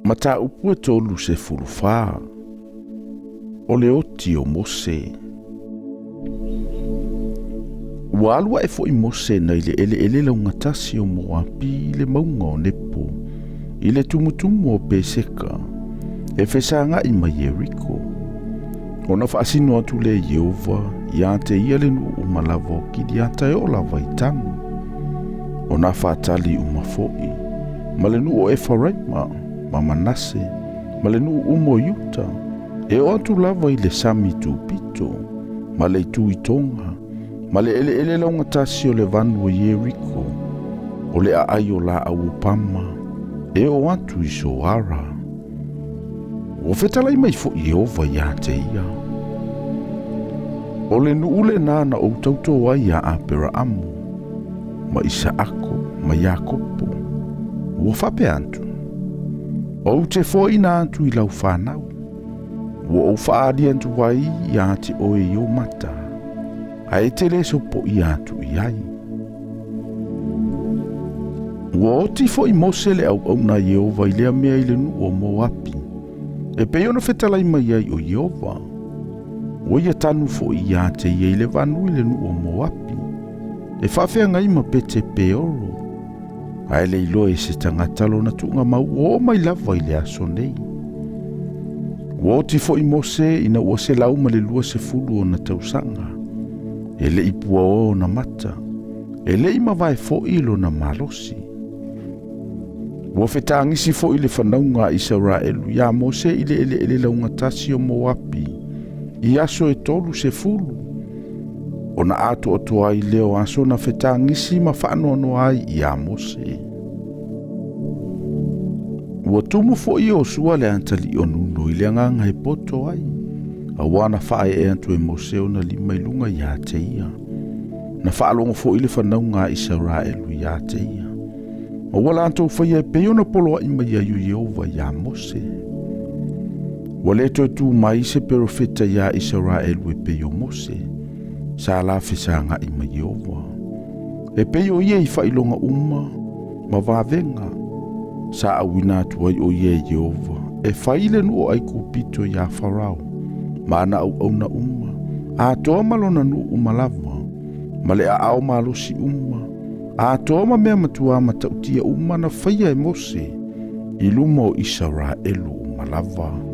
Mataupu e 34. O le oti o Mose. Ua alu ae foi Mose nai le eleele laugatasi o Moapi i le mauga o Nepo, i le tumutumu o Peseka, e fesagai ma Ieriko. Ona faasino atu lea e Ieova ia te ia le nuu uma lava o Kiliata e oo lava i Tanu. O Nafatali uma foi, ma le nuu o Efaraima, ma Manase, ma le nuu uma o Iuta, e oo atu lava i le sami tupito, ma le itu i Toga, ma le eleele laugatasi o le vanu o Ieriko, o le aai o laau o Pama, e oo atu i Soara. Ua fetalai mai foi Ieova ia te ia. O le nuu lenā na ou tautō ai iā Aperaamu, ma Isaako, ma Iakopo. Ua faapea atu, Ou te foaina atu i lau fanau, ua ou faaali atu ai ia te oe i ou mata, ae e te le sopoia atu i ai. Ua oti foi Mose le auauna a Ieova i lea mea i le nuu o Moapi, e pei ona fetalai mai ai o Ieova. Ua ia tanu foi ia te ia i le vanu i le nuu o Moapi, e faafeagai ma Pete Peoro, ae le iloa e se tagata lona tuugamau ua oo mai lava i le aso nei. Ua oti foi Mose ina ua 120 ona tausaga, e le i puaoa ona mata, e le i mavae foi lona malosi. Ua fetagisi foi le fanauga a Isaraelu iā Mose i le eleele laugatasi o Moapi i aso e 30, ona atoatoa ai lea o aso na fetagisi ma faanoanoa ai iā Mose. Ua tumu foi Iosua le atalii o Nuno i le agaga e poto ai, auā na faaee atu e Mose ona lima i luga ia te ia. Na faalogo foi le fanauga a Isaraelu ia te ia. Ma ua latou faia e pei ona poloai mai ai o Ieova iā Mose. Ua le toe tu mai se perofeta iā Isaraelu e pei o Mose, sa la fesagai ma Ieova. E pei o ia i faailoga uma ma vavega, sa auina atu ai o ia e Ieova, e fai le nuu o Aikupito iā Farao, ma ana auauna uma, atoa ma lona nuu uma lava, ma le aao malosi uma, atoa ma mea matuā matautia uma na faia e Mose i luma o Isaraelu uma lava.